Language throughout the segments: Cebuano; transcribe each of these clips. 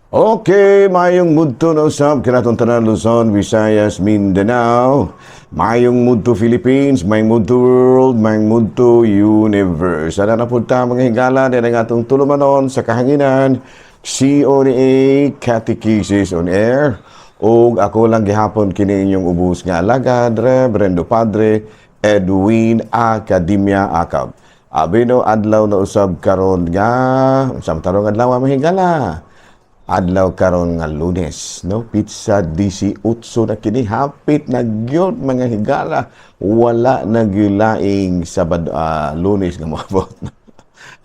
Okay, mayong mudto na usab kanatong tanan, Luzon, Visayas, Mindanao. Mayong mudto Philippines, mayong mudto world, mayong mudto universe. Sana na punta, mga higala, din ang atong tulumanon sa kahanginan, CONA Catechesis on Air. Og ako lang gihapon kini inyong ubos nga alagad, Reverendo Padre Edwin Academia Acab. Abino adlaw na usab karon nga, unsang tarong adlaw, mga higala? Adlaw karon nga Lunes, no, petsa 18 na kini, hapit na gyud, mga higala. Wala na gyud laing Sabado, Lunes nga moabot, no?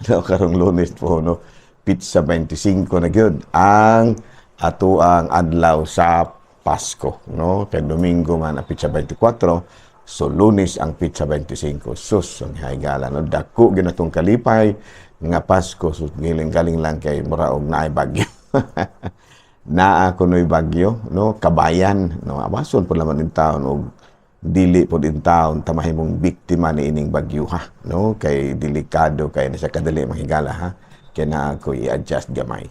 Karong Lunes po, no, petsa 25 na gyud ang ato ang adlaw sa Pasko, no, kay Domingo man ang petsa 24, so Lunes ang petsa 25. Sus, ang higala, no, dako gyud atong kalipay nga Pasko. So giling-galing lang kay mura og naay bagyo, naa kuno'y bagyo, no, kabayan, no. Awason po naman in taon og dili po din taon tamahimong biktima ni ining bagyo, ha, no, kay delikado kay na sa kadali, mahigala, ha. Kaya na ako i-adjust gamay.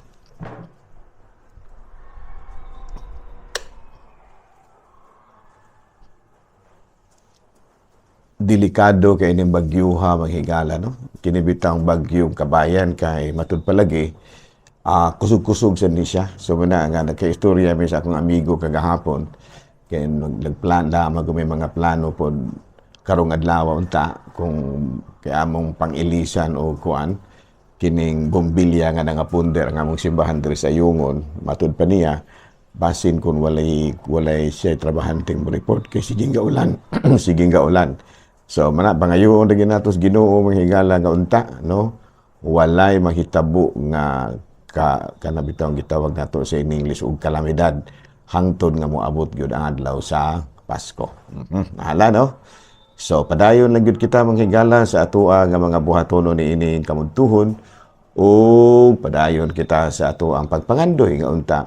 Delikado kay ining bagyuha, maghigala, no. Kini bitang bagyong kabayan kay matud palagi kusog-kusog sa ni siya. So muna nga nagka-istorya mi sa akong amigo kagahapon kay nagplan na mag may mga plano pod karong adlaw unta kung kay among pang-ilisan o kuan kining bombilya nga nangapunder ang among simbahan diri sa Yungon. Matud pa niya, basin kung walay siya trabahanteng mo report kay sige nga ulan, sige nga ulan. So mana, pangayoon ra natos Ginoo, mga higala, nga unta, no, walay mahitabo nga ka kana bitawng gitawag nato sa in English og kalamidad hangtod nga moabot gyud ang adlaw sa Pasko. Hala, no? So padayon lang gyud kita, mga higala, sa atoa nga mga buhatono ni ining kamudtuhon ug padayon kita sa ato ang pagpangandoy nga unta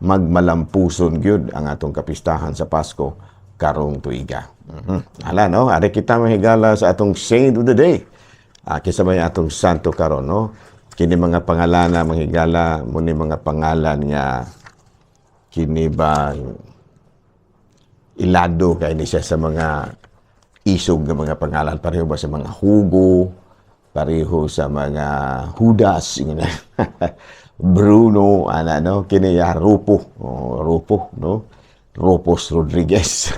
magmalampuson gyud ang atong kapistahan sa Pasko karong tuiga. Hala, no? Ari kita, mga higala, sa atong saint of the day. Kinsa may atong santo karon, no? Kini mga pangalana, mga higala, muni mga pangalan nga kini ba ilado kay ni siya sa mga isog nga mga pangalan, pareho ba sa mga Hugo, pareho sa mga Judas, ingon na. Bruno, ana, no. Kini ya Rupo, oh, Rupo, no, Rupos Rodriguez.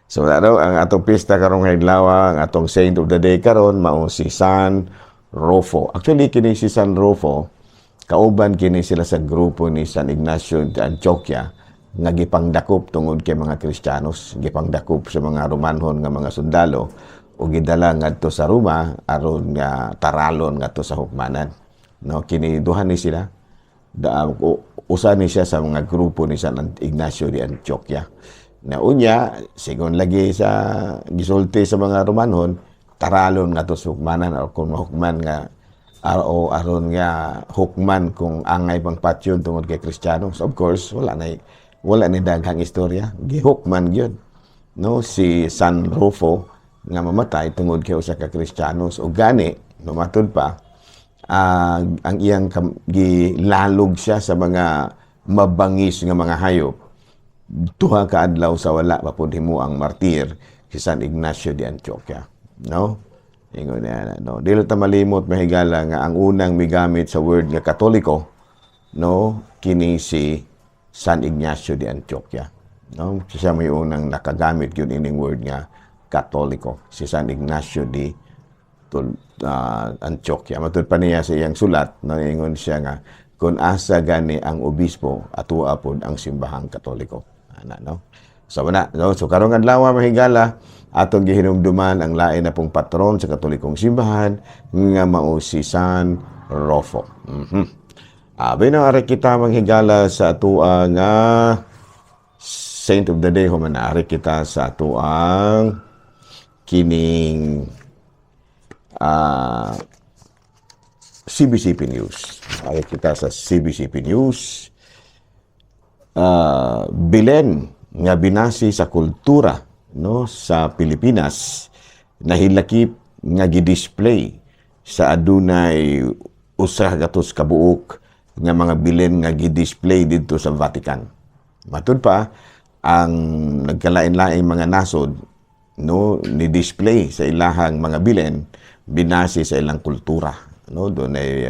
So ano ang atong pista karong adlaw, ang atong saint of the day karon mao si San Rufo. Actually, kini si San Rufo, kauban kini sila sa grupo ni San Ignacio de Antioquia nga gipangdakop tungod kay mga Kristiyanos, gipangdakop sa mga Romanhon nga mga sundalo ug gidala ngadto sa Roma aron nga taralon ngadto sa hukmanan. No, kini duha ni sila. Da, usa ni siya sa mga grupo ni San Ignacio de Antioquia. Na unya, sigon lagi sa gisulti sa mga Romanhon, taralon ngadto sa hukmanan o kung mahukman nga o aron nga hukman kung angay pang patyon tungod kay Kristiyano. So of course, wala na daghang istorya. Gihukman gyud, no, si San Rufo nga mamatay tungod kay usa ka Kristiyano. So gani, no, matud pa ang iyang gilalog siya sa mga mabangis nga mga hayop 2 ka adlaw sa wala pa pud himo ang martir si San Ignacio de Antioquia, no. Ingon niya, no, dili ta malimot, mahigala, nga ang unang migamit sa word nga Katoliko, no, kini si San Ignacio de Antioquia, no. Siya may unang nakagamit gyud ining word nga Katoliko, si San Ignacio de Antioquia. Matud pa niya sa iyang sulat, no, ingon siya nga kung asa gani ang obispo, atua pod ang simbahang Katoliko. Ana, no. So wala, no? So karong adlaw, mahigala, atong gihinumduman ang lain na pong patron sa Katolikong simbahan nga mao si San Rofo. Abi na, ari kita, manghigala, sa atua nga Saint of the Day. Human ari kita sa atuang kining CBCP News. Ari kita sa CBCP News. Belen nga binasi sa kultura, no, sa Pilipinas nahilakip nga gi-display sa adunay 100 ka buok nga mga bilen nga gi-display didto sa Vatican. Matud pa ang nagkalain-laing mga nasod, no, ni display sa ilahang mga bilen binase sa ilang kultura, no? Dunay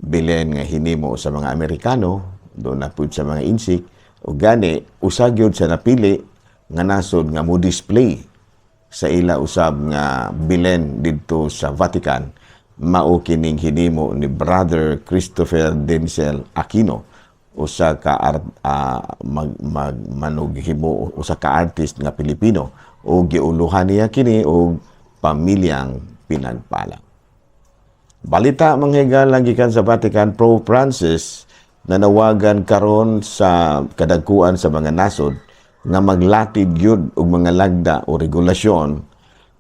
bilen nga hinimo sa mga Amerikano, duna pud sa mga Insik. Ug gani usa gyud sa napili nga nasod nga mo display sa ila usab nga bilen didto sa Vatican mao kining hinimo ni Brother Christopher Denzel Aquino, usa ka art, mag, mag manughimo, usa ka artist nga Pilipino, ug giuluhan niya kini og "Pamilyang Pinagpala". Balita, mga higala, gikan sa Vatican, Pope Francis nanawagan karon sa kadagkuan sa mga nasod nga maglatid gyud og mga lagda o regulasyon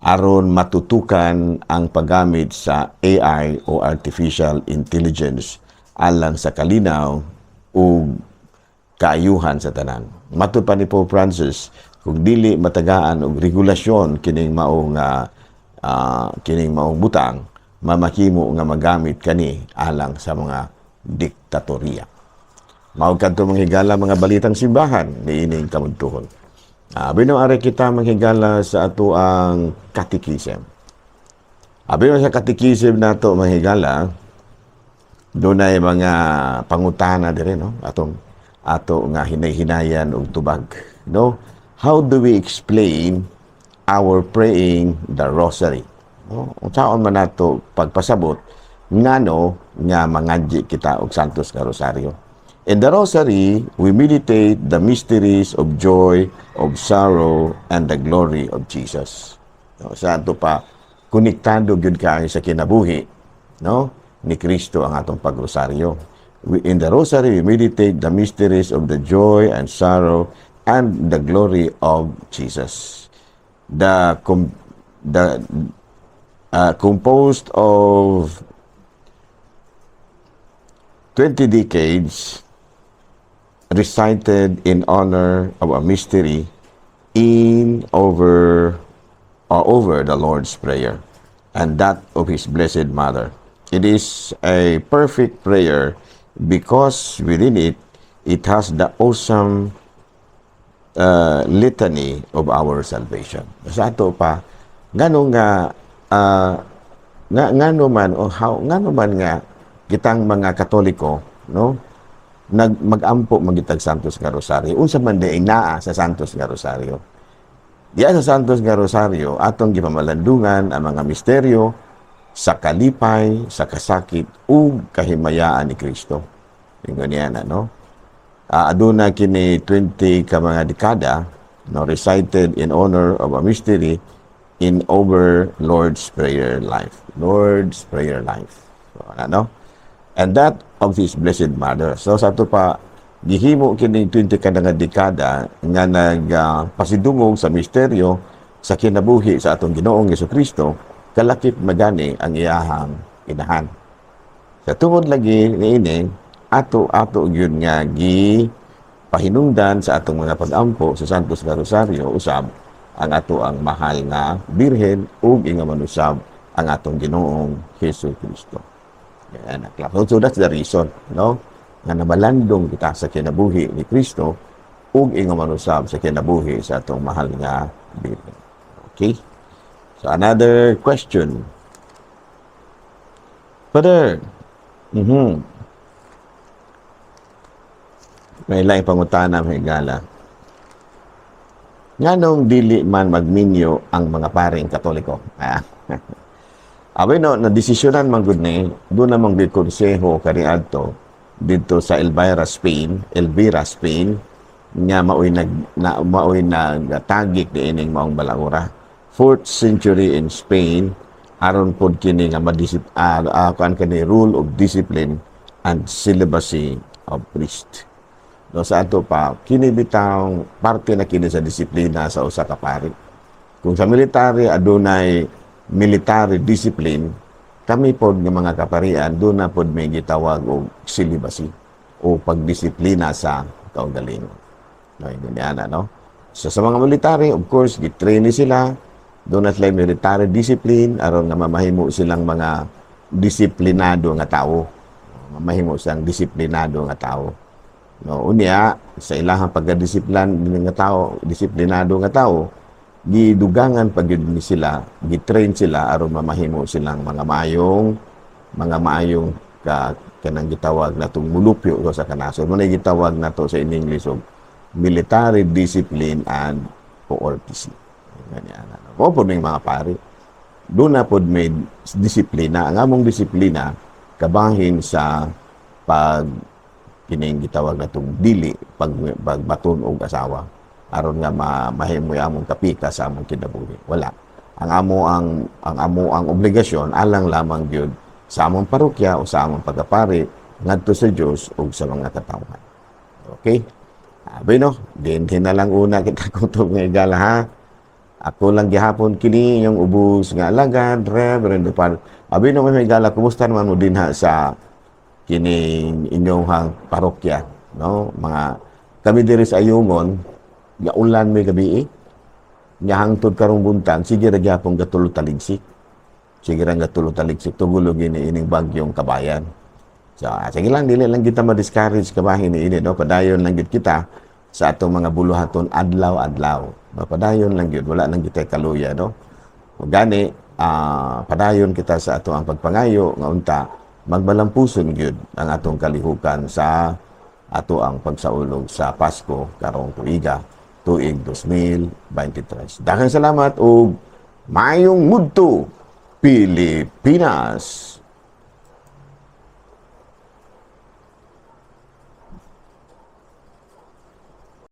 aron matutukan ang paggamit sa AI o artificial intelligence alang sa kalinaw ug kaayuhan sa tanan. Matud pa ni Pope Francis, kung dili matagaan og regulasyon kining maong butang, mamakimo nga magamit kani alang sa mga diktatorya. Mao kadto, mga higala, mga balitang simbahan niining kamudtuhon. Abi ari kita, mga higala, sa ato ang katikisem. Abi sa katikisem nato, mga higala, dunay mga pangutana dire, no, atong ato nga hinay-hinayan og tubag, no? How do we explain our praying the rosary, no? Unsaon man nato pagpasabot ngano nga mangadyi kita og Santos nga Rosaryo? In the rosary, we meditate the mysteries of joy, of sorrow and the glory of Jesus, no? Sa ato pa, konektado gyud kaayo sa kinabuhi, no, ni Kristo ang atong pagrosaryo. In the rosary, we meditate the mysteries of the joy and sorrow and the glory of Jesus. The composed of 20 decades recited in honor of a mystery in over the Lord's Prayer and that of His Blessed Mother. It is a perfect prayer because within it, it has the awesome litany of our salvation. Sa ato pa, ngano nga ngano man o how ngano man nga kitang mga Katoliko, no, nag magampo man gitag Santos nga Rosaryo? Unsa man diay naa sa Santos nga Rosaryo? Diya sa Santos nga Rosaryo, atong gipamalandungan ang mga misteryo sa kalipay, sa kasakit ug kahimayaan ni Kristo. Ingon niya na, no? Aduna kini 20 ka mga dekada, no, recited in honor of a mystery in over Lord's Prayer life. Lord's Prayer life. So, ano? And that of His Blessed Mother. So sa ato pa, gihimo kini 20 ka nga dekada nga nagpasidungog sa misteryo sa kinabuhi sa atong Ginoong Kristo, kalakip magani ang iyahang inahan. Sa tungod lagi niini, ato ato gyud nga gi pahinungdan sa atong mga pag-ampo sa Santos nga Rosario usab ang ato ang mahal nga Birhen ug inga manusab ang atong Ginoong Hesus Kristo. Yan, so that's the reason, no, nga namalandong kita sa kinabuhi ni Kristo ug inga manusab sa kinabuhi sa atong mahal nga Birhen. Okay? So another question. Father, May laing pangutana, mga higala. Nganong dili man magminyo ang mga paring Katoliko? Ah. Abay no, na desisyonan man gud ni, duna man gud konseho kaniadto didto sa Elvira, Spain, Elvira, Spain, nga maoy nagtagik niining maong balangura. 4th century in Spain, aron pod kini nga madisip kuan kani, rule of discipline and celibacy of priest. No, sa ato pa, kini bitaw parte na kini sa disiplina sa usa ka pari. Kung sa military adunay military discipline, kami pod nga mga kaparian duna pod may gitawag og celibacy o pagdisiplina sa kaugalingon. No, yun yan, ano? So, sa mga military, of course, gitrain ni sila, duna sila military discipline, aron nga mamahimo silang mga disiplinado nga tao. Mahimo siyang disiplinado nga tao. No, unya sa ilahang pagkadisiplan nga tao, disiplinado nga tao, gidugangan pa gyud ni sila, gitrain sila aron mamahimo silang mga maayong ka kanang gitawag natong mulupyo sa kanasod. Mao gitawag nato sa in English og military discipline and courtesy. Ganyan, ano. Mao pod ning mga pari. Doon na pod may disiplina. Ang among disiplina kabahin sa pag kining gitawag natong dili pag pagbaton og asawa aron nga mahimo among kapika sa among kinabuhi. Wala. Ang amo ang obligasyon alang lamang gyud sa among parokya o sa among pagkapari ngadto sa Dios ug sa mga katawhan. Okay? Abi no, dinhi na lang una kita kutob nga igala, ha. Ako lang gihapon kini yung ubos nga alagad, Reverend Father. Abi no, may igala, kumusta naman mo dinha sa kining inyong hang parokya, no? Mga kami diri sa Ayungon, gaulan may gabi eh. Nya hangtod karong buntag, sige ra gyapon gatulo taligsik. Sige ra gatulo taligsik tugulog ini ining bagyong Kabayan. So, sige lang, dili lang kita ma-discourage kabahin ni ini, no? Padayon lang gid kita sa atong mga buluhaton adlaw-adlaw. No? Padayon lang gyud, wala lang kita kaluya, no? O gani, padayon kita sa ato ang pagpangayo nga unta magbalampuson gyud ang atong kalihukan sa ato ang pagsaulog sa Pasko karong tuiga, tuig 2023. Daghang salamat ug maayong mudto, Pilipinas.